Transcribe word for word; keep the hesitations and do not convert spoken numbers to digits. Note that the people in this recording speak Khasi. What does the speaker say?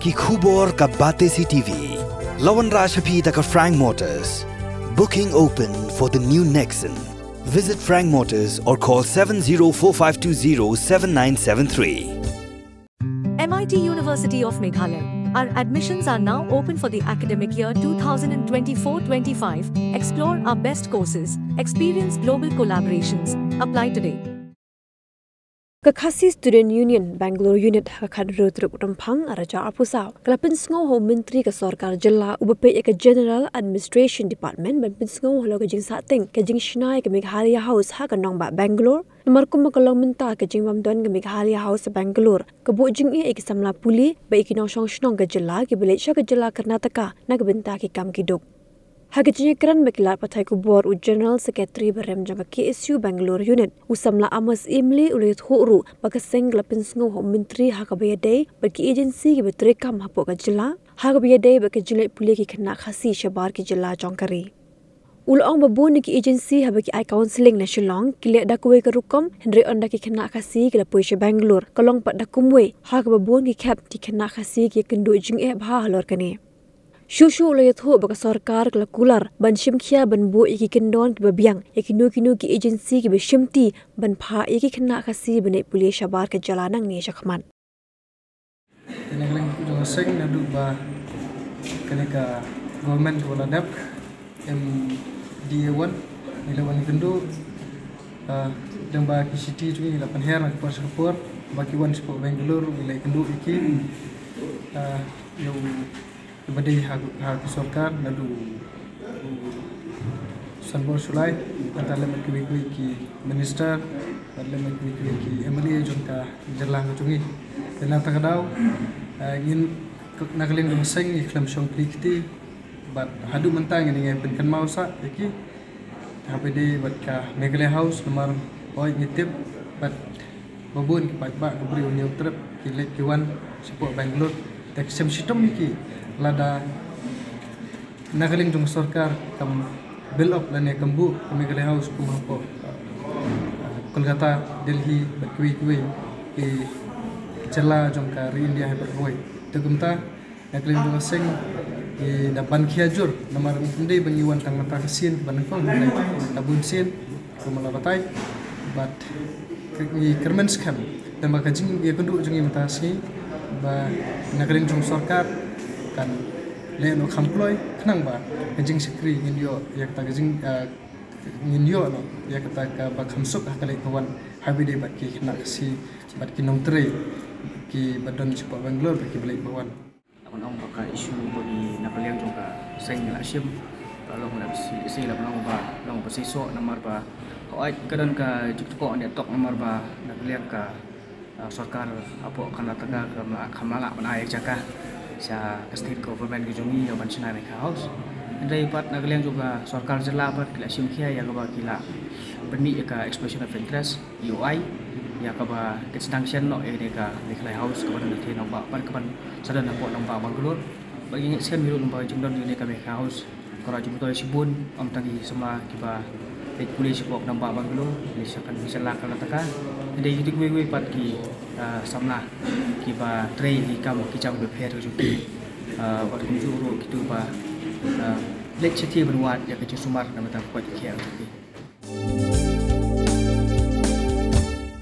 Ki khubor ka Batesi T V. La wanrah sha phi da ka Frank Motors. Booking open for the new Nexon. Visit Frank Motors or call seven zero four five two zero seven nine seven three. M I T University of Meghalaya. Our admissions are now open for the academic year twenty twenty-four twenty-five. Explore our best courses, experience global collaborations. Apply today. Ka Khasi Student Union Bangalore Unit ha ka khathynriew tarik u Rymphang ar hajar arphew saw ka la pynsngew ha u Myntri ka Sorkar Jylla uba peit ïa ka General Administration Department ban pynsngew halor ka jingsahteng ka jingshna ïa ka Meghalaya House ha ka nongbah Bangalore. Namar kumba ka long mynta ka jingbym don ka Meghalaya House Bangalore ka buh jingeh ïa ki samla pule bad ïa ki nongshong shnong ka jylla kiba leit sha ka jylla Karnataka na ka bynta ki kam ki duk. Ha ka jingïakren bad ki lad pathai khubor u General Secretary barem jong ka K S U Bangalore Unit u samla Amos Imli u la ïathuh ruh ba ka seng ka la pynsngew ha u Myntri ha kaba ïadei bad ki agency kiba treikam hapoh ka jylla ha kaba ïadei bad ka jingleit pule ki khynnah Khasi shabar ki jylla jong ka ri. U la ong ba bun na ki agency haba ki ai counselling na Shillong ki leh da kawei ka rukom hynrei ynda ki khynnah Khasi ki la poi sha Bangalore ka long pat da kumwei ha kaba bun ki khep ki khynnah Khasi ki ïakynduh jingeh bha halor kane. Shuh shuh u la ïathuh ba ka sorkar ka la kular ban shim khia ban buh ïa ki kyndon kiba biang ïa kino kino ki agency kiba shimti ban phah ïa ki khynnah Khasi ban leit pule shabar ka jylla nangne shakhmat. Te na ka liang jong ka seng naduh ba kane ka government kaba la dep M D A one ngi la wan kynduh, ah, lyngba ki city jong ngi la pynher na ka por sha ka por ba ki wan shapoh Bangalore ngi la kynduh ïa ki, ah, ïa u kiba dei ha, ha ka sorkar naduh u Sanbor Shullai, nangta lem bad kiwei kiwei ki minister, bad lem bad kiwei kiwei ki M L A jong ka jylla ka jong ngi. Te na kata ka daw, eh, ngin, na ka liang jong ka seng ngi khlem shong plie kti, bad haduh mynta ngin ïa pynkynmaw sah ïa ki. Haba ïadei bad ka Meghalaya House namar oi ngi tip bad ba bun ki paidbah ka briew Hynñiewtrep ki leit ki wan shapoh Bangalore. Te ka shem shitom ïa ki lada na ka liang jong ka sorkar kam build up lane kam buh ka Meghalaya House kum hapoh, uh, Kolkata, Delhi bad kiwei kiwei ki jylla jong ka ri India ha baroh kawei. Te kumta na ka liang jong ka seng ngi da ban khia jur namar ym dei ba ngi wan tang mynta ka sien ba nyngkong, hynrei da bun sien kumba la batai. Bad ngi kyrmen skhem tang ba ka jingïakynduh jong ngi mynta ka sngi ba na ka liang jong sorkar kan leh noh kham kloi khnang ba ka jingshakri ngin ïoh ïa kata ka jing, ah, ngin ïoh noh ïa kata kaba kham suk ha ka leit ka wan haba ïadei bad ki khynnah Khasi bad ki nongtrei kiba don shapoh Bangalore bad kiba leit ba wan. Lah ban ong ba ka issue ba ngi na ka liang jong ka seng ngi la shim, la long, la si, si la ban ong ba long ba seisoh namar ba hooid ka don ka jingtyrkhong ne tok namar ba na ka liang ka, ah, sorkar hapoh Karnataka kam lah, kam lah ban ai jaka sha ka state government ka jong ngi ïa ban shna Meghalaya House. Hynrei pat na ka liang jong ka sorkar jylla pat ki la shim khia ïa kaba ki la pynmih ïa ka expression of interest. U ai ïa kaba ki sdang shen noh ïa kane ka Meghalaya House kaba don ha Nongbah bad kaban sa don hapoh Nongbah Bangalore. Bad ngi ngeit skhem hi ruh namar jingdon ïa kane ka Meghalaya House ka la jubor shibun, ym tang ki samla kiba leit pule shapoh Nongbah Bangalore ne sha ka jylla Karnataka. Hynrei kito kiwei kiwei pat ki, ah, samla kiba trei ïa ki kam ki jam kiba pher ka jong ki, ah, bad kumjuh ruh kito ba, ah, leit shathie ban wad ïa ka jingsumar na ka bynta ka koit ka khiah ka jong ki.